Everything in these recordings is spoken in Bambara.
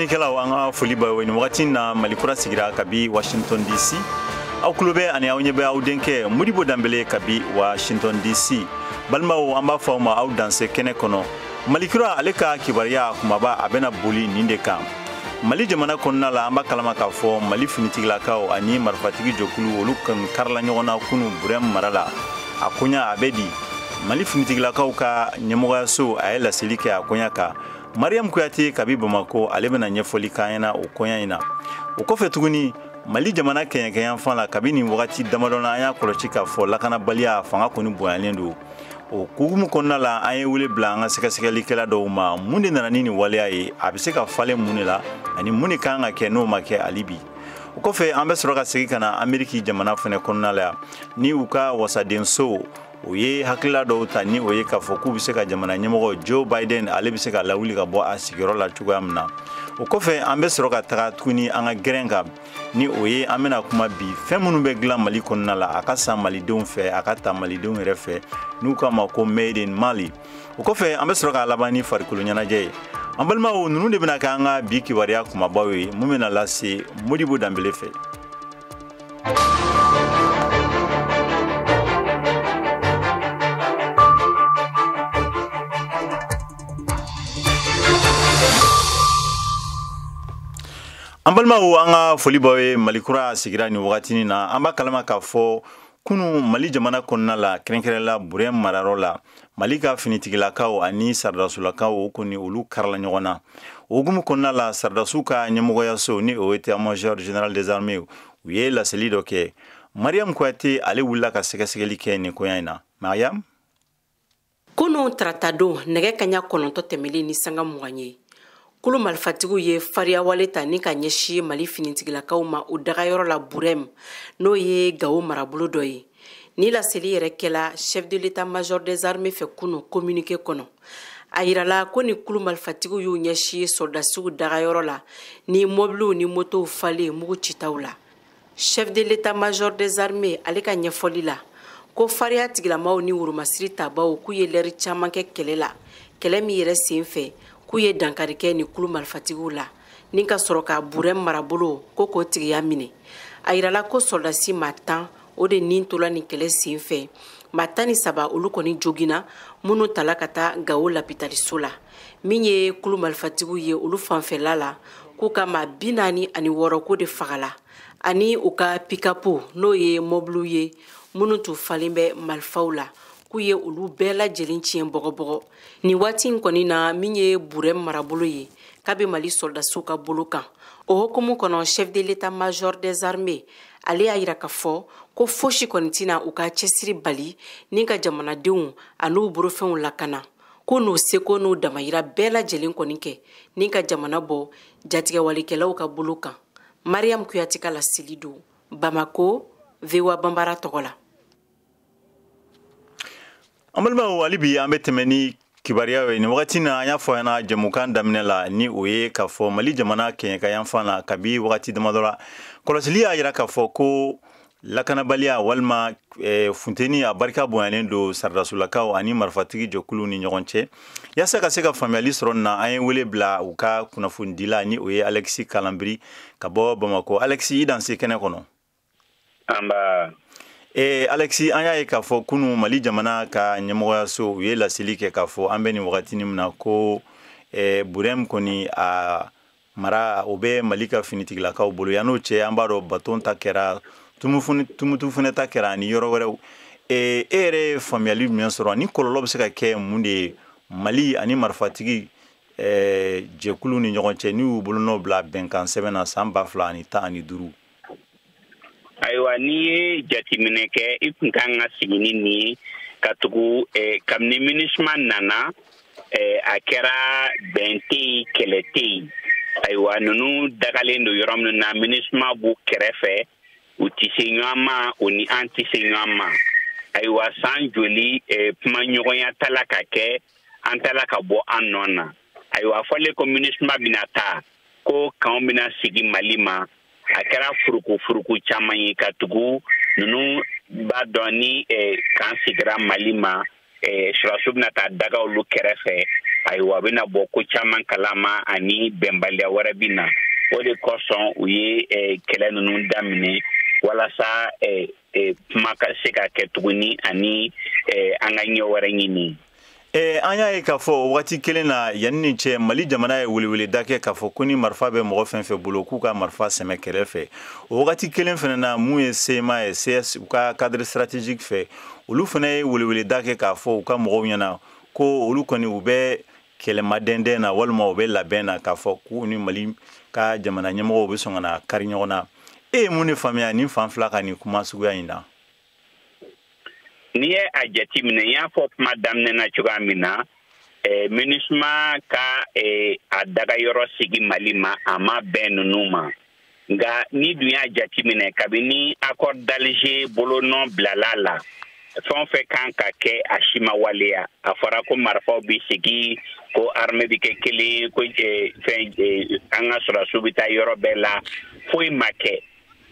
Lamɛnnikɛlaw, an ka foli b'aw ye nin wagati na. Mali Kura sigira kabi Washington DC. Aw tulo bɛ ani aw ɲɛ bɛ aw denkɛ Modibo Danbele kabi Washington DC. Balimaw, an b'a fɔ aw ma aw danse kɛnɛ kɔnɔ. Mali Kura, ale ka kibaruya kumaba, a bɛna boli nin de kan. Mali jamana kɔnɔna la, an b'a kalama k'a fɔ Mali finitigilakaw ani marifatigi jɔkulu, olu kan karila ɲɔgɔn na kunu Burɛm mara la. A koɲa a bɛ di? Mali finitigilakaw ka ɲɛmɔgɔyaso, a ye laseli kɛ a koɲa kan. Mariam Kuyate kabi Bamako, ale bɛna ɲɛfɔli k'an ɲɛna o koɲa in na. O kɔfɛ tuguni, Mali jamana kɛɲɛkɛyanfan la, kabi nin wagati damadɔ na, an y'a kɔlɔsi k'a fɔ lakanabaliya fanga kɔni bonyalen don. O hukumu kɔnɔna la, an ye wele bila an ka sɛgɛsɛgɛlikɛla dɔw ma. Mun de nana ni nin waleya ye? A bɛ se ka falen mun de la ani mun de kan ka kɛ n'o ma kɛ hali bi? O kɔfɛ, an bɛ sɔrɔ ka segin ka na Ameriki jamana fɛnɛ kɔnɔna la yan, ni u ka wasadenso, o ye hakilila dɔw ta, ni o ye k'a fɔ k'u bɛ se ka jamana ɲɛmɔgɔ Joe Biden, ale bɛ se ka lawuli ka bɔ a sigiyɔrɔ la cogoya min na. O kɔfɛ, an bɛ sɔrɔ ka taga tuguni an ka gɛrɛn kan, ni o ye an bɛna kuma bi fɛn minnu bɛ dilan Mali kɔnɔna la, a ka san malidenw fɛ, a ka ta malidenw yɛrɛ fɛ, n'u k'a ma ko Made in Mali. O kɔfɛ, an bɛ sɔrɔ k'a laban ni farikolo ɲɛnajɛ ye. An balimaw, ninnu de bɛna kɛ an ka bi kibaruya kumabaw ye, mun bɛna lase Modibo Danbele fɛ. An balimaw, an ka foli b'aw ye. Mali Kura sigira nin wagatinin na. An b'a kalama k'a fɔ kunu, Mali jamana kɔnɔna la, kɛrɛnkɛrɛnla Burɛn marayɔrɔ la, Mali ka finitigilakaw ani saradasulakaw, o kɔni olu karila ɲɔgɔn na. O hukumu kɔnɔna la, saradasiw ka ɲɛmɔgɔyaso, ni o ye état major général des armées, u ye laseli dɔ kɛ. Mariam Kuyate, ale wulila ka sɛgɛsɛgɛli kɛ nin koɲa in na. Mariam. Kunu taratadon, nɛgɛ kaɲa 9 tɛmɛlen ni sanga 20 ye, kulu marifatigiw ye fariyawale ta ni ka ɲɛsin Mali finitigilakaw ma u dagayɔrɔ la Burɛm, n'o ye Gawo marabolo dɔ ye. Ni laseli yɛrɛ kɛla chef de l'état major des armées fɛ kunu communiqué kɔnɔ. A yirala ko ni kulu marifatigiw y'u ɲɛsin sɔrɔdasiw dagayɔrɔ la ni mobiliw ni motow falen mugu citaw la. Chef de l'état major des armées, ale ka ɲɛfɔli la, ko fariya tigilamaw ni woromasiri tabaw k'u ye lɛri caman kɛ kɛlɛ la, kɛlɛ min yɛrɛ sen fɛ k'u ye dankari kɛ ni kulu marifatigiw la ni ka sɔrɔ ka Burɛm marabolo ko k'o tigiya minɛ. A yirala ko sɔrɔdasi maa 10, o de nin tola nin kɛlɛ sen fɛ. Maa 13, olu kɔni joginna, minnu tala ka taa Gawo lapitaliso la. Min ye kulu marifatigiw ye, olu fanfɛla la, k'u ka maa 46 ko de fagala, ani u ka pikapu, n'o ye mɔbiliw ye minnu tun falen bɛ marifaw la, k'u ye olu bɛɛ lajɛlen tiɲɛ bɔgɔbɔgɔ. Nin waati in kɔni na, min ye Burɛm marabolo ye, k'a bɛ Mali sɔrɔdasiw ka bolo kan. O hukumu kɔnɔ, chef de l'état major des armées, ale y'a yira k'a fɔ ko fosi kɔni tɛna u ka cɛsiri bali ni ka jamanadenw an'u bolofɛnw lakana, ko n'u seko n'u damayira bɛɛ lajɛlen kɔni kɛ ni ka jamana bɔ jatigɛwalikɛlaw ka bolo kan. Mariam Kuyate ka laseli don Bamako, VOA Banbara tɔgɔ la. An balimaw, hali bi an bɛ tɛmɛ ni kibaruya ye nin wagati na. An y'a fɔ ɲɛna jɛmukan daminɛ la, ni o ye k'a fɔ Mali jamana kɛɲɛka la, kabi wagati damadɔ la, kɔlɔsili y'a yira k'a fɔ ko lakanabaliya walima funteni a barika bonyalen don saradasulakaw ani marifatigi jɔkuluw ni ɲɔgɔn cɛ. Yaasa ka se ka faamuyali sɔrɔ nin na, an ye wele bila u ka kunnafonidila, ni o ye Alexis Kalanbiri ka bɔ Bamako. Alexis, i danse kɛnɛ kɔnɔ. Anba. Alexis, an y'a ye k'a fɔ kunu, Mali jamana ka ɲɛmɔgɔyaso, u ye laseli kɛ k'a fɔ an bɛ nin wagatinin min na ko Burɛm kɔni a mara, o bɛ Mali ka finitigilakaw bolo. Yan'o cɛ, an b'a dɔn baton ta kɛra, Tumutu fɛnɛ ta kɛra ani yɔrɔ wɛrɛw. E yɛrɛ ye faamuyali jumɛn sɔrɔ ni kɔlɔlɔ bɛ se ka kɛ mun de ye Mali ani marifatigi jɛkulu ni ɲɔgɔn cɛ, n'u y'u bolonɔ bila bɛnkan sɛbɛn na san 2015? Ayiwa, n'i ye jateminɛ kɛ, i tun kan ka sigi ni nin ye ka tugu kabini MINUSMA nana, a kɛra bɛn tɛ yen, kɛlɛ tɛ yen. Ayiwa, ninnu dagalen don yɔrɔ minnu na, MINUSMA b'u kɛrɛfɛ, u tɛ se ɲɔgɔn ma, u ni an tɛ se ɲɔgɔn ma. Ayiwa, san joli kumaɲɔgɔnya ta la ka kɛ, an ta la ka bɔ an nɔ na. Ayiwa, a fɔlen ko MINUSMA bɛna taa, ko kanw bɛna sigi Mali ma, a kɛra furuku furuku caman ye ka tugu ninnu b'a dɔn ni kan sigira Mali ma, Sɔrɔdasiw bɛna taa daga olu kɛrɛfɛ. Ayiwa, a bɛna bɔ ko caman kalama ani bɛnbaliya wɛrɛ bɛ na. O de kosɔn u ye kɛlɛ ninnu daminɛ walasa kuma ka se ka kɛ tuguni ani an ka ɲɛ wɛrɛ ɲini. An y'a ye k'a fɔ o waati kelen na, yanni nin cɛ, Mali jamana ye weleweleda kɛ k'a fɔ ko ni marifa bɛ mɔgɔ fɛn fɛn bolo, k'u ka marifa sɛmɛ kɛrɛfɛ. O wagati kelen fana na, mun ye CMA ye, CS, u ka cadre stratégique fɛ, olu fana ye weleweleda kɛ k'a fɔ u ka mɔgɔw ɲɛna ko olu kɔni, u bɛ kɛlɛmadɛndɛn na walima u bɛ labɛn na k'a fɔ k'u ni Mali ka jamana ɲɛmɔgɔw bɛ sɔn ka na kari ɲɔgɔn na. E ye mun de faamuya nin fan fila ka nin kuma suguya in na? N'i ye a jateminɛ, n y'a fɔ kuma daminɛ na cogoya min na, MINUSMA ka a dagayɔrɔ sigi Mali ma, a ma bɛn ninnu ma. Nka ni dun y'a jateminɛ, kabini accord d'Alger bolonɔ bilala la, fɛn o fɛn kan ka kɛ, a si ma waleya. A fɔra ko marifaw bɛ sigi, ko armée bɛ kɛ kelen, ko fɛn an ka sɔrɔdasiw bɛ taa yɔrɔ bɛɛ la, foyi ma kɛ.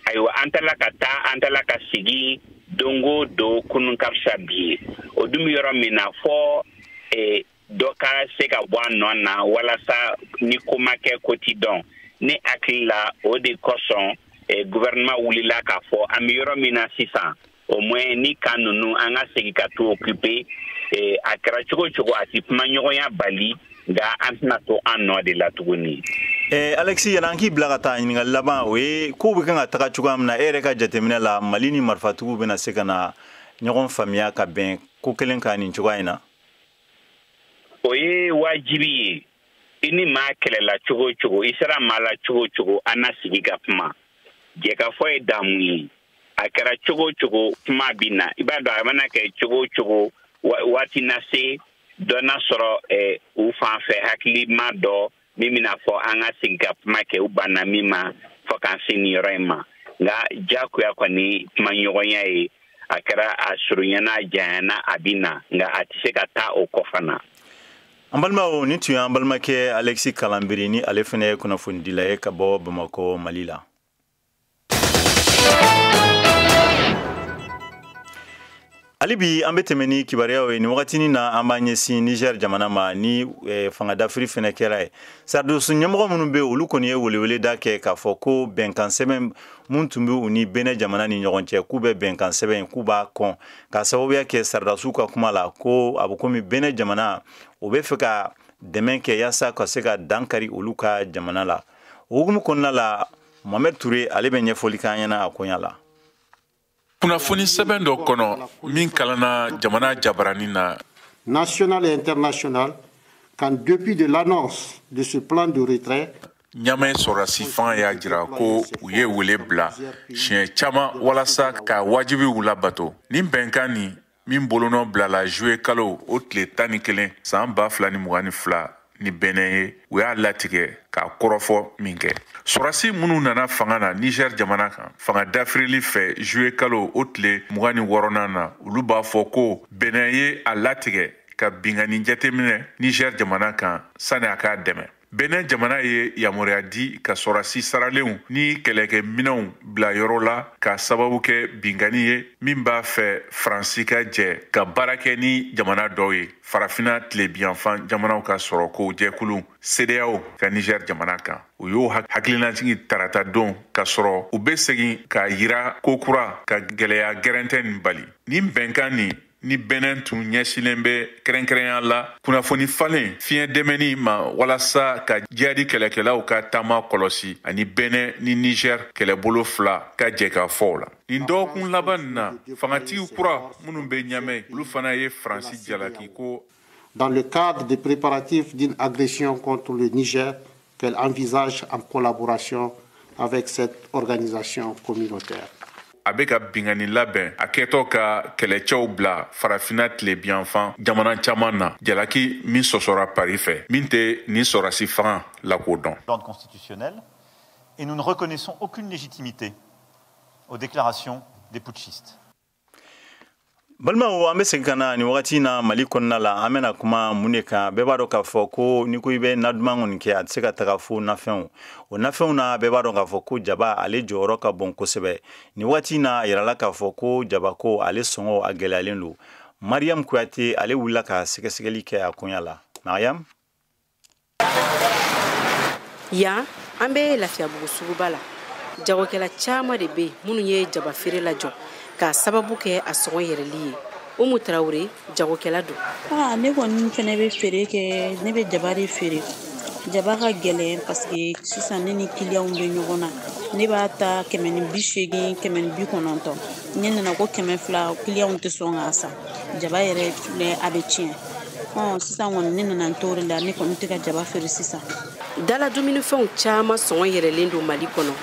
Ayiwa, an taala ka taa, an taala ka sigi, don o don kunun ka fisa bi ye. O dun bɛ yɔrɔ min na, fɔ dɔ ka se ka bɔ a nɔ na walasa ni ko ma kɛ, ko ti dɔn. Ne hakili la, o de kosɔn gouvernement wulila k'a fɔ an bɛ yɔrɔ min na sisan, au moins ni kan ninnu, an ka segin ka to occuper. A kɛra cogo o cogo, a ti kuma ɲɔgɔnya bali, nka an tɛna to an nɔ de la tuguni. Alexis, yala an k'i bila ka taa, ɲininkali laban, o ye kow bɛ kan ka taga cogoya min na, e yɛrɛ ka jateminɛ la, Mali ni marifatigiw bɛna se ka na ɲɔgɔn faamuya ka bɛn ko kelen kan nin cogoya in na? O ye wajibi ye. I ni maa kɛlɛla cogo o cogo, i sera maa la cogo o cogo, an na sigi ka kuma. Jɛkafɔ ye damu ye. A kɛra cogo o cogo, kuma bɛ na. I b'a dɔn, a mana kɛ cogo o cogo, waati na se dɔ na sɔrɔ u fan fɛ, hakilima dɔ min bɛna fɔ an ka sigi ka kuma kɛ, u banna min ma fɔ k'an se nin yɔrɔ in ma. Nka diyagoya kɔni, kuma ɲɔgɔnya ye. A kɛra a surunyana, a janyana, a bɛ na, nka a tɛ se ka taa o kɔ fana. An balimaw, nin tun y'an balimakɛ Alexis Kalanbiri ni ale fana ye kunnafonidila ye ka bɔ Bamakɔ, Mali la. Hali bi, an bɛ tɛmɛ ni kibaruyaw ye. Nin wagatinin na, an b'an ɲɛsin Niger jamana ma ni fanga dafiri fɛnɛ kɛra ye. Sɔrɔdasi ɲɛmɔgɔ minnu bɛ, olu kɔni ye weleweleda kɛ k'a fɔ ko bɛnkan sɛbɛn mun tun bɛ u ni Benin jamana ni ɲɔgɔn cɛ, k'u bɛ bɛnkan sɛbɛn in, k'u b'a kɔn, k'a sababuya kɛ sɔrɔdasiw ka kuma la ko a bɛ komi Benin jamana o bɛ fɛ ka dɛmɛ kɛ yaasa ka se ka dan kari olu ka jamana la. O hukumu kɔnɔna la, Mohamed Touré, ale bɛ ɲɛfɔli k'an ɲɛna a koɲa la. Kunnafoni sɛbɛn dɔ kɔnɔ min kalanna jamana jabarani na, national et international, quand depuis de l'annonce de ce plan de retrait, Ɲamɛ sɔrɔdasi fanga y'a jira ko u ye wele bila siɲɛ caman walasa ka wajibiw labato. Nin bɛnkan nin min bolonɔ bilala juillet kalo o tile 11 san 2022 ni Bɛnɛ ye, u y'a latigɛ k'a kɔrɔfɔ min kɛ, sɔrɔdasi minnu nana fanga na Niger jamana kan fanga dafirili fɛ juillet kalo o tile 26nan na, olu b'a fɔ ko Bɛnɛ ye a latigɛ ka binkanni jateminɛ Niger jamana kan sani a k'a dɛmɛ. Benin jamana ye yamaruya di ka sɔrɔdasi saralenw ni kɛlɛkɛminɛnw bila yɔrɔ la k'a sababu kɛ binkanni ye min b'a fɛ Faransi ka jɛ ka baara kɛ ni jamana dɔw ye, Farafina tilebiyanfan jamanaw ka sɔrɔko jɛkulu CEDEAO, ka Niger jamana kan. U y'o hakilinajigi tarata don k'a sɔrɔ u bɛ segin k'a yira ko kura ka gɛlɛya gɛrɛntɛ nin bali. Nin bɛnkan nin ni Bɛnɛ tun ɲɛsinnen bɛ kɛrɛnkɛrɛnya la kunnafoni falen fiɲɛ dɛmɛni ma walasa ka jihadi kɛlɛkɛlaw ka taama kɔlɔsi ani Bɛnɛ ni Niger kɛlɛbolo fila ka jɛ ka fɔ la. Nin dɔgɔkun laban nin na, fangatigi kura minnu bɛ Ɲamɛ, olu fana ye Faransi jalaki ko dans le cadre des préparatifs d'une agression contre le Niger qu'elle envisage en collaboration avec cette organisation communautaire. A bɛ ka binkanni labɛn a kɛtɔ ka kɛlɛcɛw bila Farafina tilebiyanfan jamana caman na, jalaki min sɔsɔra Paris fɛ, min tɛ nin sɔrɔdasi fanga lakodɔn. L'ordre constitutionnel et nous ne reconnaissons aucune légitimité aux déclarations des putschistes. Balimaw, an bɛ segin ka na nin wagati na Mali kɔnɔna la. An bɛna kuma mun de kan? Bɛɛ b'a dɔn k'a fɔ ko n'i ko i bɛ na duman kɔni kɛ, a tɛ se ka taga fo nafɛnw. O nafɛnw na, bɛɛ b'a dɔn k'a fɔ ko jaba, ale jɔyɔrɔ ka bon kosɛbɛ. Nin waati na, a yirala k'a fɔ ko jabako, ale sɔngɔ a gɛlɛyalen don. Mariam Kuyate ale wulila ka sɛgɛsɛgɛli kɛ a koɲa la. Mariam. Yan an bɛ Lafiyabugu suguba la. Jagokɛla caman de bɛ yen minnu ye jaba feere lajɔ k'a sababu kɛ a sɔngɔ yɛlɛli ye. Umu Tarawele jagokɛla don. Ne kɔni fɛnɛ bɛ feere kɛ, ne bɛ jaba de feere. Jaba ka gɛlɛn parce que sisan ne ni kiliyanw bɛ ɲɔgɔn na. Ne b'a ta 180, 190. Ne nana ko 200, kiliyanw tɛ sɔn k'a san. Jaba yɛrɛ filɛ, a bɛ tiɲɛ. Sisan kɔni ne nana n t'o de la, ne kɔni tɛ ka jaba feere sisan. Dala dumunifɛnw caman sɔngɔ yɛlɛlen don Mali kɔnɔ.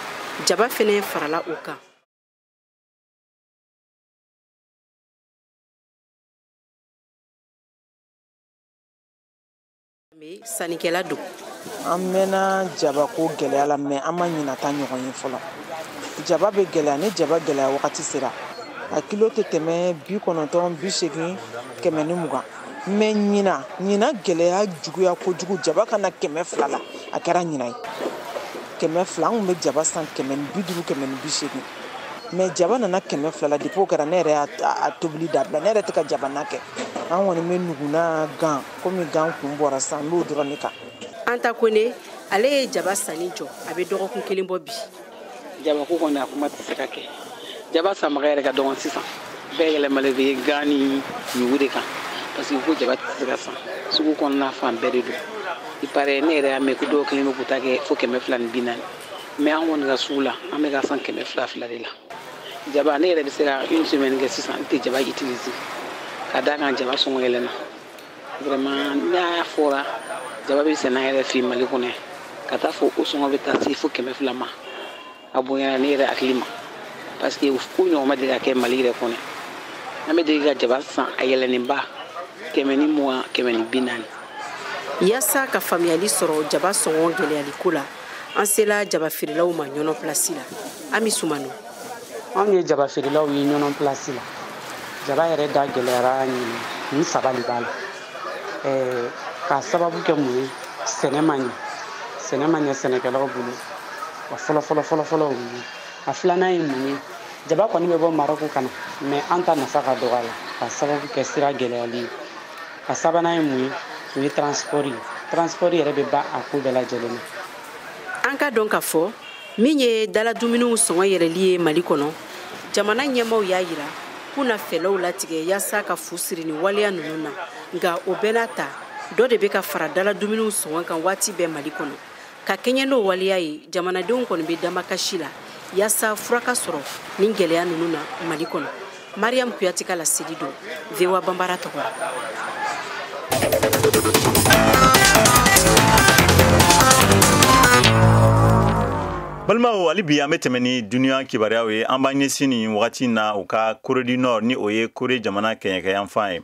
Jaba fɛnɛ farala o kan. Sannikɛla don. An mɛnna jabako gɛlɛya la, mɛ an ma ɲina ta ɲɔgɔn ye fɔlɔ. Jaba bɛ gɛlɛya, ni jaba gɛlɛya wagati sera, a kilo tɛ tɛmɛ 90, 80, 120. Mɛ ɲina gɛlɛya juguya kojugu, jaba ka na 200 la, a kɛra ɲina ye. 200, an kun bɛ jaba san 150, 180. Mɛ jaba nana 200 la, depuis o kɛra ne yɛrɛ y'a tobili dabila, ne yɛrɛ tɛ ka jaba na kɛ. An kɔni bɛ nuguna gan, komi gan kun bɔra sisan, n b'o dɔrɔn de kan. Anta Kone ale ye jaba sanni jɔ, a bɛ dɔgɔkun kelen bɔ bi. Jabako kɔni a kuma tɛ se ka kɛ. Jaba sanbaga yɛrɛ ka dɔgɔn sisan. Bɛɛ yɛlɛmalen bɛ gan ni ɲugu de kan. Parce que ko jaba tɛ se ka san. Sugu kɔnɔna fan bɛɛ de don. Il paraît ne yɛrɛ y'a mɛn ko dɔw kelen bɛ k'u ta kɛ fo 240. Mais an kɔni ka sugu la, an bɛ ka san 200 de la. Jaba ne yɛrɛ bɛ se ka une semaine kɛ sisan, n tɛ jaba utiliser. Ka d'a kan jaba sɔngɔ yɛlɛnna. Vraiment n'a fɔra jaba bɛ sɛnɛ yɛrɛ fɛ Mali kɔnɔ yan, ka taa fɔ o sɔngɔ bɛ taa se fo 200 ma, a bonyana ne yɛrɛ hakili ma. Parce que ko ɲɔgɔn ma deli ka kɛ Mali yɛrɛ kɔnɔ. An bɛ deli ka jaba san a yɛlɛnnenba 120, 140. Yaasa ka faamuyali sɔrɔ jaba sɔngɔ gɛlɛyali ko la, an sela jaba feerelaw ma Ɲɔnɔ place la. Ami Sumano. Anw ye jaba feerelaw ye Ɲɔnɔ place la. Jaba yɛrɛ da gɛlɛyara ɲinɛ, ni saba de b'a la. K'a sababu kɛ mun ye, sɛnɛ ma ɲɛ. Sɛnɛ ma ɲɛ sɛnɛkɛlaw bolo. Wa fɔlɔ fɔlɔ fɔlɔ fɔlɔ o ye. A filanan ye mun ye, jaba kɔni bɛ bɔ Marɔku ka na, mɛ an ta nafa ka dɔgɔ a la k'a sababu kɛ sira gɛlɛyali ye. A sabanan ye mun ye, o ye transport ye. Transport yɛrɛ bɛ ban a ko bɛɛ lajɛlen na. An ka dɔn k'a fɔ min ye dala dumuniw sɔngɔ yɛlɛli ye Mali kɔnɔ, jamana ɲɛmaaw y'a yira k'u na fɛɛrɛw latigɛ yaasa ka fu siri ni waleya ninnu na. Nka o bɛɛ n'a ta, dɔ de bɛ ka fara dala dumuniw sɔngɔ kan waati bɛɛ Mali kɔnɔ. Ka kɛɲɛ n'o waleya ye, jamanadenw kɔni bɛ damakasi la yaasa fura ka sɔrɔ nin gɛlɛya ninnu na Mali kɔnɔ. Mariam Kuyate ka laseli don VOA Banbara tɔgɔ la. Balimaw, hali bi an bɛ tɛmɛ ni duniya kibaruyaw ye. An b'an ɲɛsin nin wagati na u ka Corée du Nord, ni o ye Corée jamana kɛɲɛkɛyanfan ye.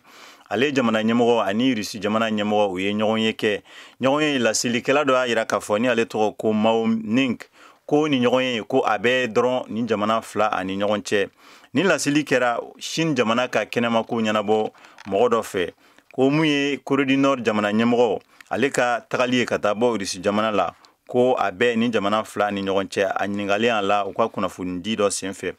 Ale jamana ɲɛmɔgɔ ani Rusi jamana ɲɛmɔgɔ u ye ɲɔgɔn ye kɛ. Ɲɔgɔn ye lasilikɛla dɔ y'a yira k'a fɔ ni ale tɔgɔ ko Mao Ning, ko ni ɲɔgɔn ye ko a bɛ dɔrɔn ni jamana fila ani ɲɔgɔn cɛ. Ni laseli kɛra Chine jamana ka kɛnɛmako ɲɛnabɔ mɔgɔ dɔ fɛ, ko mun ye Corée du Nord jamana ɲɛmɔgɔ ale ka tagali ye ka taa bɔ Rusi jamana la, ko a bɛ ni jamana fila ni ɲɔgɔn cɛ. A ɲininkalen a la u ka kunnafonidi dɔ senfɛ.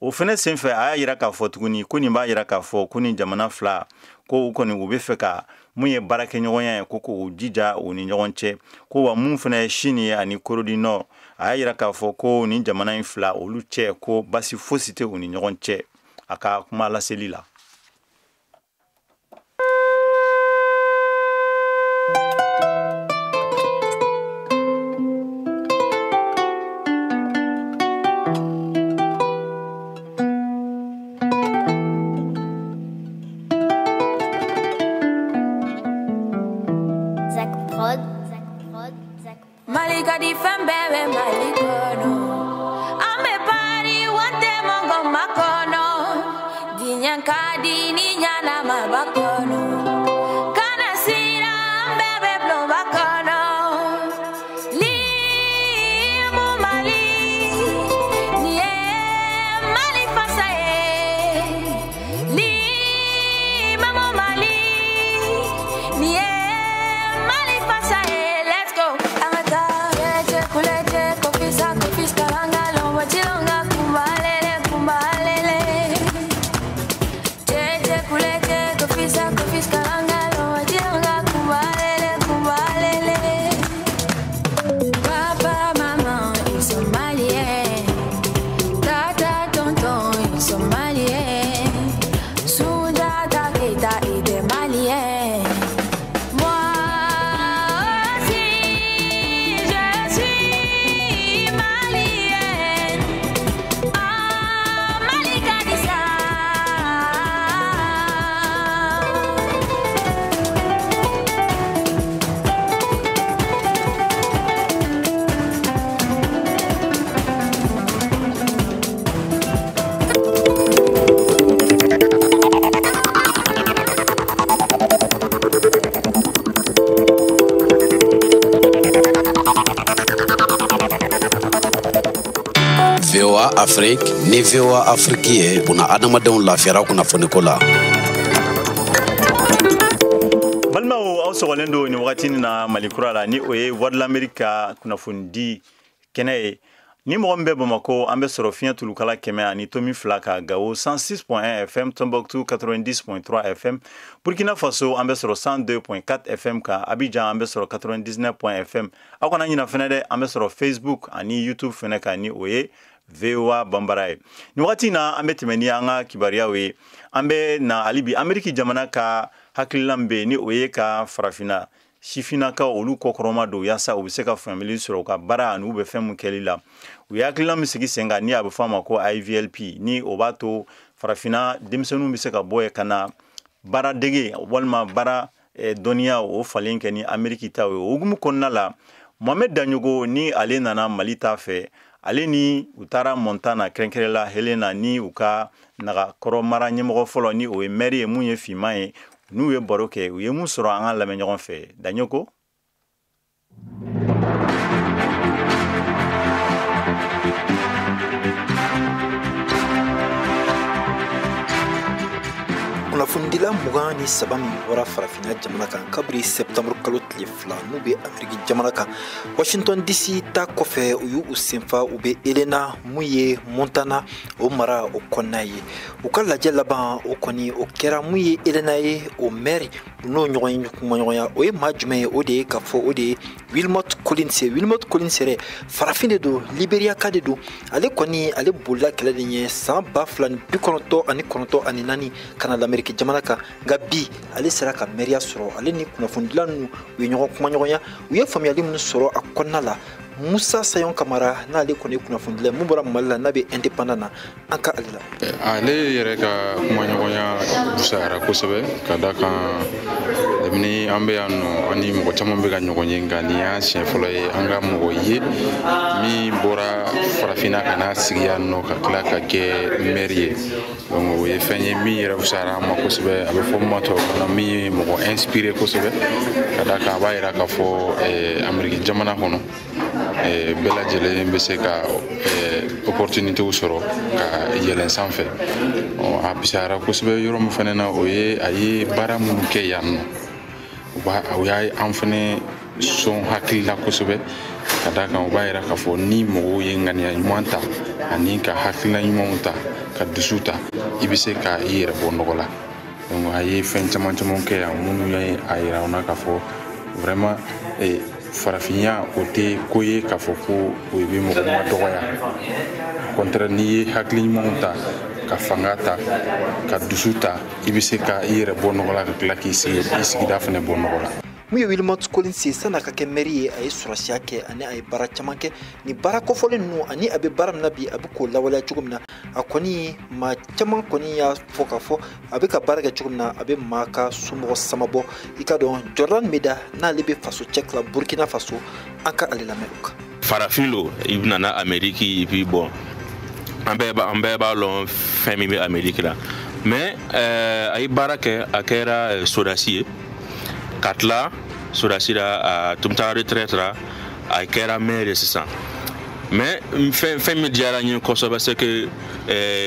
O fɛnɛ senfɛ a y'a yira k'a fɔ tuguni ko nin b'a yira k'a fɔ ko ni jamana fila ko u kɔni u bɛ fɛ ka mun ye baarakɛɲɔgɔnya ye, ko k'u jija u ni ɲɔgɔn cɛ. Ko wa mun fɛnɛ ye Chine ye ani Corée du Nord, a y'a yira k'a fɔ ko ni jamana in fila olu cɛ ko basi fosi tɛ u ni ɲɔgɔn cɛ. A ka kuma laseli la. Kulete, VOA Afrique ni VOA Afrique ye buna adamadenw lafiyara kunnafoniko la. Balimaw, aw sɔgɔlen don nin wagati na Mali kura la, ni o ye Voix de l'Amérique ka kunnafonidi kɛnɛ ye. Ni mɔgɔ min bɛ Bamakɔ, an bɛ sɔrɔ fiɲɛ tulukala 100.2 kan, Gawo 106.1 FM, Tombouctou 90.3 FM, Burkina Faso an bɛ sɔrɔ 102.4 FM kan, Abidjan an bɛ sɔrɔ 99 FM. Aw kana ɲina fɛnɛ dɛ, an bɛ sɔrɔ Facebook ani YouTube fɛnɛ kan, ni o ye VOA Bambara ye. Nin wagati na, an bɛ tɛmɛ ni an ka kibaruyaw ye. An bɛ na hali bi Ameriki jamana ka hakilina min bɛ yen, ni o ye ka farafinna sifinnakaw olu kɔkɔrɔma don yaasa u bɛ se ka faamuyali sɔrɔ u ka baara ani u bɛ fɛn mun kɛli la. U ye hakilina min sigi sen kan, ni a bɛ fɔ a ma ko IVLP, ni o b'a to farafinna denmisɛnninw bɛ se ka bɔ yen ka na baara dege walima baara dɔnniya o falen kɛ ni Ameriki taw ye. O hukumu kɔnɔna la, Mohamed Daɲogo, ni ale nana Mali ta fɛ, ale ni u taara Montana, kɛrɛnkɛrɛnla Helena, ni u ka nagakɔrɔ mara ɲɛmɔgɔ fɔlɔ, ni o ye maire ye mun ye finman ye, n'u ye baro kɛ. U ye mun sɔrɔ, an ka lamɛn ɲɔgɔn fɛ. Daɲoko. Kunnafonidila 23 min bɔra farafinna jamana kan kabiri sɛptanburu kalo tile 2, n'u bɛ Ameriki jamana kan, Washington DC ta kɔfɛ, u y'u senfa, u bɛ Helena mun ye Montana o mara o kɔnɔna ye. U ka lajɛ laban o kɔni o kɛra mun ye Helena ye, o maire n'o ɲɔgɔn ye kumaɲɔgɔnya. O ye maa jumɛn ye? O de ye k'a fɔ o de ye Wilmot Collins ye. Wilmot Collins yɛrɛ farafin de don, Liberia ka de don. Ale kɔni ale bolila kɛlɛ de ɲɛ san 2094 ka na l'Amérique jamana kan. Nka bi ale sera ka mɛriya sɔrɔ. Ale ni kunnafonidila ninnu u ye ɲɔgɔn kumaɲɔgɔnya, u ye faamuyali minnu sɔrɔ a kɔnɔna la, Musa Sayon Kamara, n'ale kɔni ye kunnafonidila mun bɔra Mali la, n'a bɛ indépendant na, an ka ale la. Ale yɛrɛ ka kumaɲɔgɔnya fisayara kosɛbɛ, ka da kan kabini an bɛ yan nɔ, an ni mɔgɔ caman bɛ ka ɲɔgɔn ye, nka nin y'a siɲɛ fɔlɔ ye an ka mɔgɔ ye min bɔra farafinna ka n'a sigi yan nɔ ka tila ka kɛ maire ye. Donc o ye fɛn ye min yɛrɛ fisayara an ma kosɛbɛ. A bɛ fɔ min ma tubabukan na, min ye mɔgɔ inspiré kosɛbɛ, ka da kan a b'a yira k'a fɔ Ameriki jamana kɔnɔ, bɛɛ lajɛlen bɛ se ka opportunité sɔrɔ ka yɛlɛn sanfɛ. A fisayara kosɛbɛ yɔrɔ min fana na, o ye a ye baara minnu kɛ yan nɔ, o y'a an fana sɔn hakili la kosɛbɛ, ka d'a kan o b'a yira k'a fɔ ni mɔgɔw ye ŋaniya ɲuman ta ani ka hakilina ɲumanw ta ka dusu ta, i bɛ se ka i yɛrɛ bɔ nɔgɔ la. Donc a ye fɛn caman caman kɛ yan minnu ye a yira an na k'a fɔ vraiment farafinya o tɛ ko ye k'a fɔ ko o bɛ mɔgɔ ma dɔgɔya. Au contraire, n'i ye hakili ɲumanw ta ka fanga ta ka dusu ta, i bɛ se ka i yɛrɛ bɔ nɔgɔ la ka tila k'i sigida fana bɔ nɔgɔ la. Mun ye Wilmot Collins ye, san'a ka kɛ maire ye, a ye sɔrɔsiya kɛ ani a ye baara caman kɛ. Ni baara kɔfɔlen ninnu ani a bɛ baara min na bi, a bɛ k'o lawaleya cogo min na, a kɔni maa caman kɔni y'a fɔ k'a fɔ a bɛ ka baara kɛ cogo min na, a bɛ maa ka somɔgɔ sama bɔ. I ka dɔn Jordan Meda, n'ale bɛ faso cɛ la Burkina Faso, an ka ale lamɛn o kan. Farafin lo, i nana Ameriki, et puis bon, an bɛɛ b'a lɔn fɛn min bɛ Ameriki la, mais a ye baara kɛ, a kɛra sɔrɔdasi ye. Ka tila sɔrɔdasi la, a tun taara retraite la, a kɛra maire ye sisan. Mais fɛn min diyara n ye kosɛbɛ, c'est que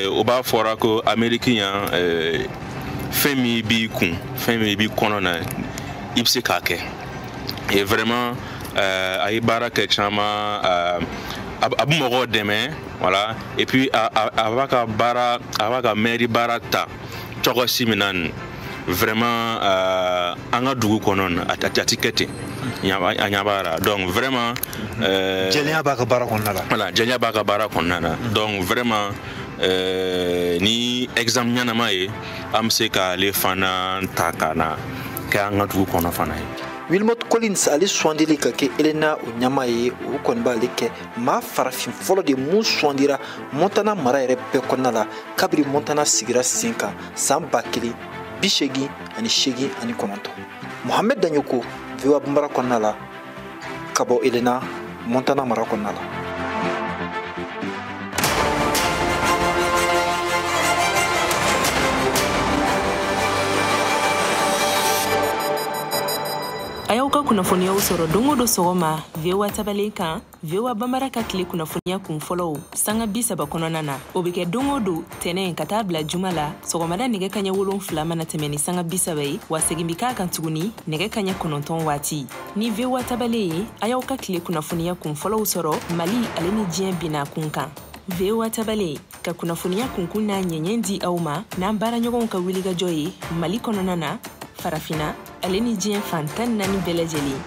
o b'a fɔra ko Ameriki yan, fɛn min b'i kun, fɛn min b'i kɔnɔ na, i bɛ se k'a kɛ. Et vraiment a ye baara kɛ caman, a bɛ mɔgɔw dɛmɛ, voilà. Et puis a b'a ka baara, a b'a ka maire baara ta cogo si min na nin, vraiment an ka dugu kɔnɔ a ti kɛ ten, a ɲɛ b'a la. Donc vraiment jɛlenya b'a ka baara kɔnɔna la. Voilà, jɛlenya b'a ka baara kɔnɔna la. Donc vraiment ni exemple ɲɛnama ye, an bɛ se k'ale fana ta ka na kɛ an ka dugu kɔnɔ fana ye. Wilmot Collins ale sugandili ka kɛ Helena o ɲɛmaa ye, o kɔni b'ale kɛ maa farafin fɔlɔ de mun sugandira Montana mara yɛrɛ bɛɛ kɔnɔna la kabiri Montana sigira sen kan san 1889. Mohamed Daɲoko, VOA Bambara kɔnɔna la, ka bɔ Helena, Montana mara kɔnɔna la. A y'aw ka kunnafoniyaw sɔrɔ don o don sɔgɔma VOA tabalen kan, VOA Bambara ka tile kunnafoniya kun fɔlɔw sanga 30 kɔnɔna na. O bɛ kɛ don o don tɛnɛn ka taa bila juma la sɔgɔmada nɛgɛ kaɲɛ 7 mana tɛmɛ ni sanga 30 ye, wa segin bɛ k'a kan tuguni nɛgɛ kaɲɛ 9 waati. Ni VOA tabalen ye, a y'aw ka tile kunnafoniya kun fɔlɔw sɔrɔ Mali ale ni diɲɛ binna kun kan. VOA tabalen ka kunnafoniya kunkun n'a ɲɛɲɛ di aw ma n'an baaraɲɔgɔnw ka wulikajɔ ye Mali kɔnɔna na, Farafina ale ni diɲɛ fan 14 bɛɛ lajɛlen.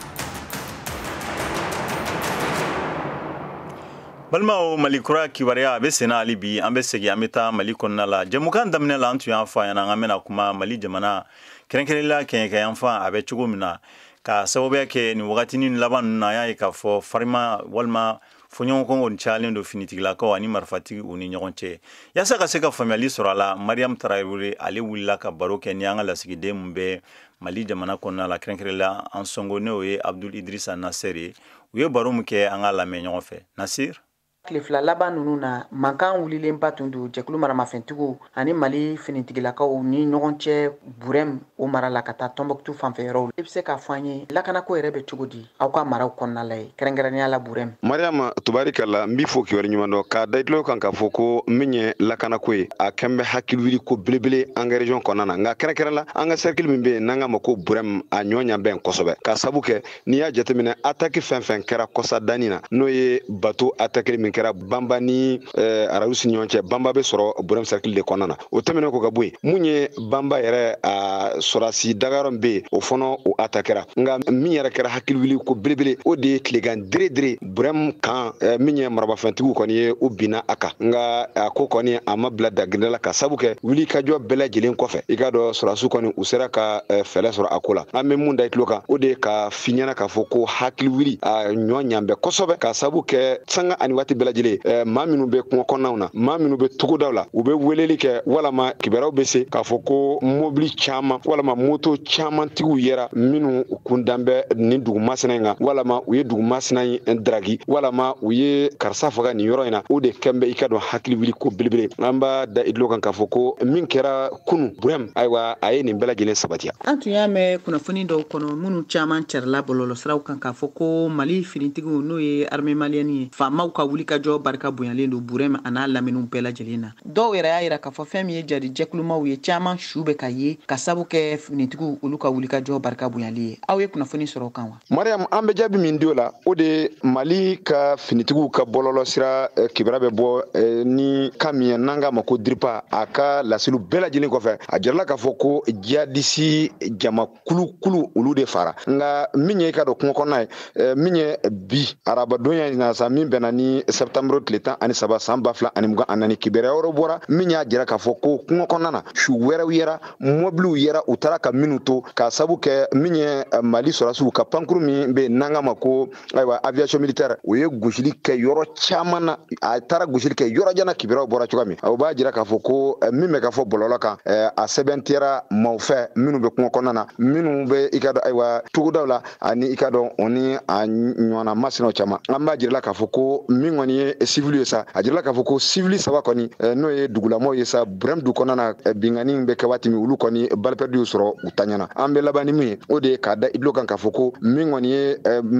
Balimaw, Mali kura kibaruya a bɛ senna hali bi. An bɛ segin, an bɛ taa Mali kɔnɔna la. Jɛmukan daminɛ la, an tun y'a fɔ a ɲɛna, an bɛna kuma Mali jamana kɛrɛnkɛrɛnnenya kɛɲɛkɛyanfan a bɛ cogo min na, ka sababuya kɛ nin wagatinin laban ninnu na, an y'a ye k'a fɔ farima walima fɔɲɔgɔnkɔ kɔni cayalen don finitigilakaw ani marifatigi u ni ɲɔgɔn cɛ. Yaasa ka se ka faamuyali sɔrɔ a la, Mariam Tarawele ale wulila ka baro kɛ ni an ka lasigiden min bɛ Mali jamana kɔnɔna la, kɛrɛnkɛrɛnnenya an sɔngo, n'o ye Abdul Idrissa Nasser ye. U ye baro min kɛ, an k'a lamɛn ɲɔgɔn fɛ. Nasir. Tile 2 laban ninnu na, mankan wulilenba tun don jɛkulu maramafɛntigiw ani Mali finitigilakaw ni ɲɔgɔn cɛ Burɛm o mara la ka taa Tɔnbɔkutu fanfɛ yɔrɔw. I bɛ se k'a fɔ an ye lakanako yɛrɛ bɛ cogo di aw ka maraw kɔnɔna la yen, kɛrɛnkɛrɛnnenya la Burɛm? Mariam, tubarikala, n b'i fo kibaru ɲuman dɔn k'a da i tulo kan k'a fɔ ko min ye lakanako ye, a kɛn bɛ hakiliwuli ko belebele an ka région kɔnɔna na, nka kɛrɛnkɛrɛn la an ka cercle min bɛ yen n'an k'a ma ko Burɛm, a ɲɔ ɲan bɛn kosɛbɛ, k'a sabu kɛ n'i y'a jateminɛ attaque fɛn fɛn kɛra kɔsa danni na, n'o ye bateau attaque min kɛra Banba ni Arawusi ni ɲɔgɔn cɛ, Banba bɛ sɔrɔ Burɛm cercle de kɔnɔna na. O tɛmɛnen kɔ ka bɔ yen, mun ye Banba yɛrɛ a sɔrɔsi dagayɔrɔ min bɛ yen, o fana o attaquera. Nka min yɛrɛ kɛra hakiliwuli ko belebele, o de ye tilegan dere Burɛm kan min ye marabafɛntigiw kɔni ye, u binna a kan. Nka a ko kɔni a ma bila daginda la, ka sabu kɛ wulikajɔ bɛɛ lajɛlen kɔfɛ, i k'a dɔn sɔrɔsiw kɔni u sera ka fɛɛrɛ sɔrɔ a ko la. An bɛ mun da i tulo kan, o de ye ka f'i ɲɛna k'a fɔ ko hakiliwuli a ɲɔ ɲan bɛ kosɛbɛ, ka sabu kɛ sanga ani waati bɛɛ lajɛlen, maa minnu bɛ kungo kɔnɔnaw na, maa minnu bɛ togodaw la, u bɛ weleli kɛ walama kibaruyaw bɛ se k'a fɔ ko mobili caman walama moto caman tigiw yɛrɛ minnu kundan bɛ nin dugu masina in kan, walama u ye dugu masina in daraki, walama u ye karisa faga nin yɔrɔ in na, o de kɛn bɛ i ka dɔn hakili wuli ko belebele. An b'a da i tulo kan k'a fɔ ko min kɛra kunu Burɛm, ayiwa a ye nin bɛɛ lajɛlen sabatiya. An tun y'a mɛn kunnafoni dɔw kɔnɔ minnu caman carila bɔlɔlɔsiraw kan k'a fɔ ko Mali finitigiw, n'o ye armée malienne ye, faamaw ka wulikajɔ barika bonyalen don Burɛm a n'a laminiw bɛɛ lajɛlen na. Dɔw yɛrɛ y'a yira k'a fɔ fɛn min ye jadi jɛkulumaw ye, caman su bɛ ka ye ka sabu kɛ finitigiw olu ka wulikajɔ barika bonyali ye. Aw ye kunnafoni sɔrɔ o kan wa? Mariam, an bɛ jaabi min di o la, o de ye Mali ka finitigiw ka bɔlɔlɔsira kibaruya bɛ bɔ ni kan min ye n'an k'a ma ko DIRPA, a ka laseliw bɛɛ lajɛlen kɔfɛ, a jirala k'a fɔ ko jihadisi jamakulukulu olu de fara. Nka min ye i ka dɔn kungo kɔnɔna ye, min ye bi arabadonya in na sa, min bɛnna ni septembre tile 13 san 2024, kibaruya wɛrɛ bɔra min y'a jira k'a fɔ ko kungo kɔnɔna na su wɛrɛw yɛra, mɔbiliw yɛra, u taara ka minnu to, k'a sabu kɛ min ye Mali sɔrɔsiw ka pankuru min bɛ yen n'an k'a ma ko ayiwa aviation militaire, o ye gosili kɛ yɔrɔ caman na, a taara gosili kɛ yɔrɔ jan na. Kibaruyaw bɔra cogoya min, o b'a jira k'a fɔ ko min bɛ ka fɔ bɔlɔlɔ kan, a sɛbɛntiyara maaw fɛ minnu bɛ kungo kɔnɔna na, minnu bɛ i ka dɔn ayiwa togodaw la, ani i ka dɔn o ni a ɲɔgɔnna masinaw caman. An b'a jirala k'a fɔ ko min kɔni ye civil ye sa, a jirala k'a fɔ ko civil 3 kɔni, n'o ye dugulamɔw ye sa, Burɛm du kɔnɔna na, binkanni bɛ kɛ waati min, olu kɔni balle perdue sɔrɔ u ta ɲɛna. An bɛ laban ni min ye, o de ye k'a da i tulo kan k'a fɔ ko min kɔni ye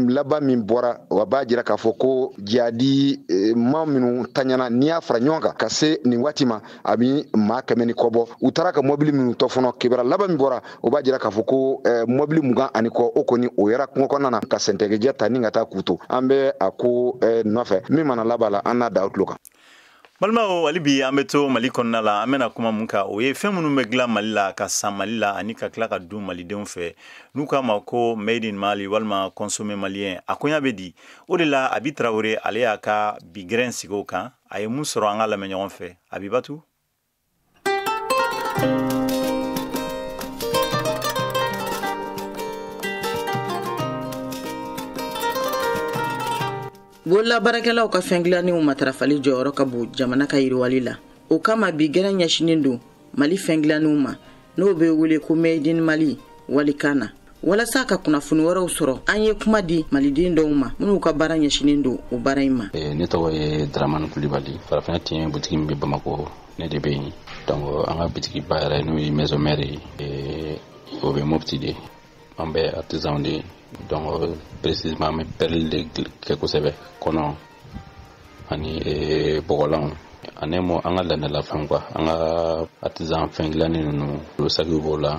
laban min bɔra, o b'a jira k'a fɔ ko jihadi maa minnu ta ɲɛna, n'i y'a fara ɲɔgɔn kan ka se nin waati ma, a bɛ maa 100 ni kɔ bɔ. U taara ka mobili minnu tɔ fɔnɔ, kibaruya laban min bɔra, o b'a jira k'a fɔ ko mobili 20 ani kɔ, o kɔni o yɛrɛ kungo kɔnɔna na ka sɛntɛgɛjɛ ta ni ka taa k'u to. An bɛ a ko nɔfɛ min mana laban la, an n'a da o tulo kan. Balimaw, hali bi an bɛ to Mali kɔnɔna la. An bɛna kuma mun kan, o ye fɛn minnu bɛ dilan Mali la, ka san Mali la ani ka tila ka dun malidenw fɛ, n'u k'a ma ko made in Mali walima consommé malien, a koɲa bɛ di? O de la Abi Tarawele ale y'a ka bi gɛrɛn sigi o kan. A ye mun sɔrɔ, an ka lamɛn ɲɔgɔn fɛ. Abibatu. Bololabaarakɛlaw ka fɛn dilannenw matarafali jɔyɔrɔ ka bon jamana ka yiriwali la. O kama, bi gɛrɛn ɲɛsinnen don Mali fɛn dilannenw ma, n'o bɛ wele ko made in Mali walikan na. Walasa ka kunnafoni wɛrɛw sɔrɔ, an ye kuma di maliden dɔw ma minnu ka baara ɲɛsinnen don o baara in ma. Ne tɔgɔ ye Dramani Kulibali. Farafinna tiɲɛ butigi min bɛ Bamakɔ, ne de bɛ yen. Donc an ka bitigiba yɛrɛ, n'o ye maison mère ye, o bɛ Mopti de. An bɛ artisan de ye, donc précisément an bɛ perle de kɛ kosɛbɛ, kɔnɔ ani bɔgɔlanw ani mo an ka laadalafɛnw quoi. An ka artisan fɛn dilanni ninnu, olu sakiw b'o la,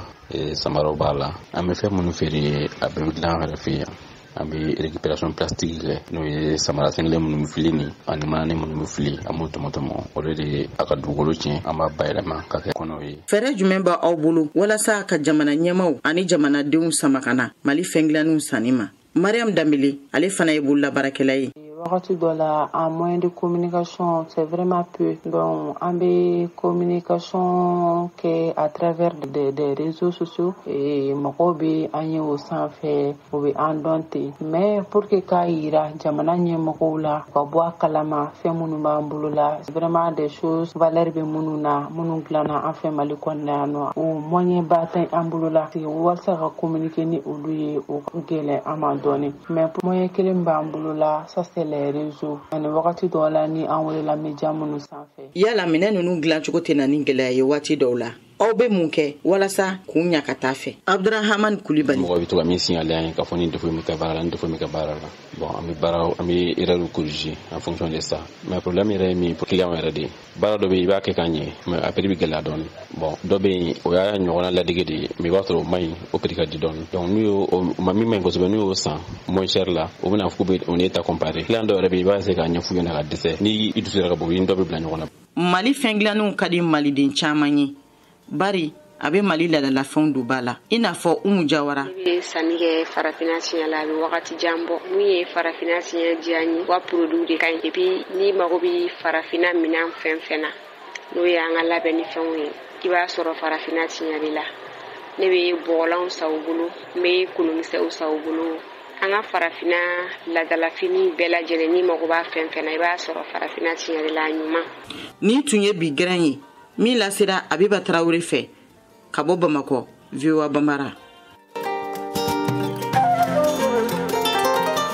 samaraw b'a la. An bɛ fɛn minnu feere, a bɛɛ bɛ dilan an yɛrɛ fɛ yan. An bɛ récupération plastique kɛ, n'o ye samara sen kelen minnu bɛ fili ni ani manani minnu bɛ fili, an b'o tɔmɔ tɔmɔ, olu de a ka dugukolo tiɲɛ, an b'a bayɛlɛma ka kɛ kɔnɔw ye. Fɛɛrɛ jumɛn b'aw bolo walasa ka jamana ɲɛmaw ani jamanadenw sama ka na Mali fɛn dilannenw sanni ma? Mariam Danbele, ale fana ye bololabaarakɛla ye. Wagati dɔ la, en moyen de communication, c'est vraiment peu. Donc an bɛ communication kɛ à travers des réseaux sociaux et mɔgɔw bɛ an ye o sanfɛ, o bɛ an dɔn ten. Mais pour que k'a yira jamana ɲɛmɔgɔw la, ka bɔ a kalama fɛn minnu b'an bolo la, vraiment des choses valeur bɛ minnu na, minnu dilanna an fɛ Mali kɔnɔna yan nɔ, o moyen ba tɛ an bolo la walasa ka communiquer ni olu ye. O gɛlɛn an ma dɔɔni, mais moyen kelen b'an bolo la, ça c'est les réseaux, ani wagati dɔw la ni an welela média minnu sanfɛ. Yala minɛn ninnu dilancogo tɛ na ni gɛlɛya ye waati dɔw la? Aw bɛ mun kɛ walasa k'u ɲa ka taa fɛ? Abdurahamani Kulibali. Mɔgɔ bɛ to ka min signaler an ye k'a fɔ ni défaut min kɛ baara la, ni défaut min kɛ baara la, bon, an bɛ baara, an bɛ erreur corriger en fonction de ça. Mais problème yɛrɛ ye min ye, client yɛrɛ de ye. Baara dɔ bɛ yen, i b'a kɛ ka ɲɛ, mais a prix bɛ gɛlɛya dɔɔni. Bon, dɔ bɛ yen, o y'a ɲɔgɔnna ladege de ye, mais i b'a sɔrɔ o man ɲi, o prix ka di dɔɔni. Donc n'u y'o, o ma min man ɲi kosɛbɛ, n'u y'o san moins cher la, u bɛna fɔ k'u bɛ o n'e ta comparer. Client dɔw yɛrɛ bɛ yen, i b'a essayer k'a ɲɛf'u ɲɛna ka dɛsɛ. Ni i dusu yɛrɛ ka bon, i ni dɔ bɛ bila ɲɔgɔn na. Mali fɛn dilannenw ka di maliden caman ye, bari a bɛ Mali ladalafɛnw don ba la, i n'a fɔ Umu Jawara. Ne bɛ sanni kɛ Farafinna Siɲɛ la, a bɛ wagati jan bɔ. Mun ye Farafinna Siɲɛ diya n ye? U ka produit de ka ɲi. Et puis n'i mago bɛ farafinna minɛn fɛn fɛn na, n'o ye an ka labɛnni fɛnw ye, i b'a sɔrɔ Farafinna Siɲɛ de la. Ne bɛ bɔgɔlanw san u bolo, n bɛ kolonkisɛw san u bolo, an ka farafinna ladalafini bɛɛ lajɛlen. N'i mago b'a fɛn fɛn na, i b'a sɔrɔ Farafinna Siɲɛ de la, a ɲuman. Nin tun ye bi gɛrɛn ye min lasera Abiba Tarawele fɛ ka bɔ Bamakɔ, VOA Bambara.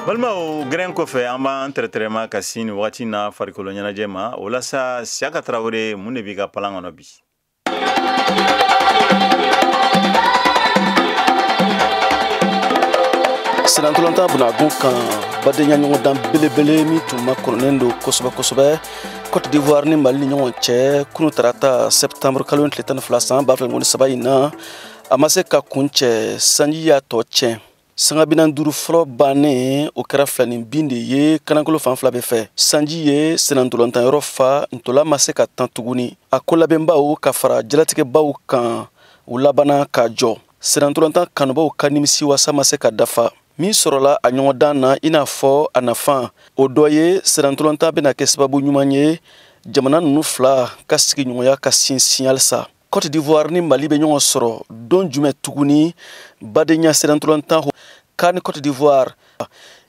Balimaw, gɛrɛn kɔfɛ, an b'an tɛrɛtɛrɛma ka sin nin wagati na farikolo ɲɛnajɛ ma. O la sa, Siyaka Tarawele, mun de b'i ka palan kɔnɔ bi? Senatɔlɔntan bunagun kan, badenya ɲɔgɔndan belebele min tun makɔnɔnen don kosɛbɛ kosɛbɛ Cote d'Ivoire ni Mali ni ɲɔgɔn cɛ kunu tarata, septembre kalo tile 12 san 2023 in na, a ma se ka kun cɛ, sanji y'a tɔ tiɲɛ. Sanga 45 fɔlɔ bannen, o kɛra filanin bin de ye kanankolo fan fila bɛɛ fɛ. Sanji ye senatɔlɔntanyɔrɔ fa, ntola ma se ka tan tuguni. A ko labɛnbaw ka fara jalatigɛbaw kan, u labanna ka jɔ. Senatɔlɔntan kanubaw ka nimisi wasa ma se ka dafa. Min sɔrɔla a ɲɔgɔndan na, i n'a fɔ a nafa, o dɔ ye senatɔlɔntan bɛna kɛ sababu ɲuman ye jamana ninnu fila ka sigiɲɔgɔnya ka sinsin halisa. Cote d'Ivoire ni Mali bɛ ɲɔgɔn sɔrɔ don jumɛn tuguni? Badenya senatɔlɔntan ka ni Cote d'Ivoire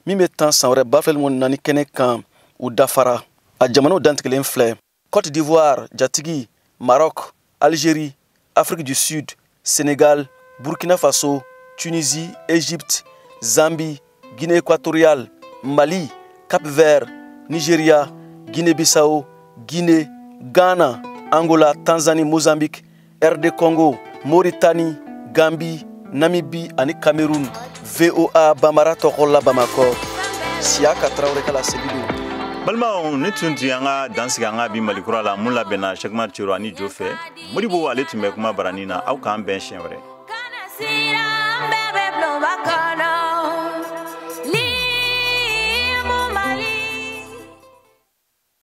min bɛ tan san wɛrɛ 2024 kɛnɛ kan, u dafara. A jamanaw dantigɛlen filɛ: Cote d'Ivoire jatigi, Maroc, Algérie, Afrique du Sud, Sénégal, Burkina Faso, Tunisie, Égypte, Zambie, Guinée équatoriale, Mali, Cap-Vert, Nigeria, Guinée-Bissau, Guinée, Ghana, Angola, Tanzanie, Mozambique, RD Congo, Mauritanie, Gambie, Namibie ani Cameroun. VOA Bambara tɔgɔ la Bamakɔ, Siyaka Tarawele ka laseli don. Balimaw, ne tun tun y'an ka dan sigi an ka bi Malikura la mun labɛnna Sɛkumari Cero ani Jo fɛ. Modibo ale tun bɛ kuma barani na. Aw k'an bɛn siɲɛ wɛrɛ.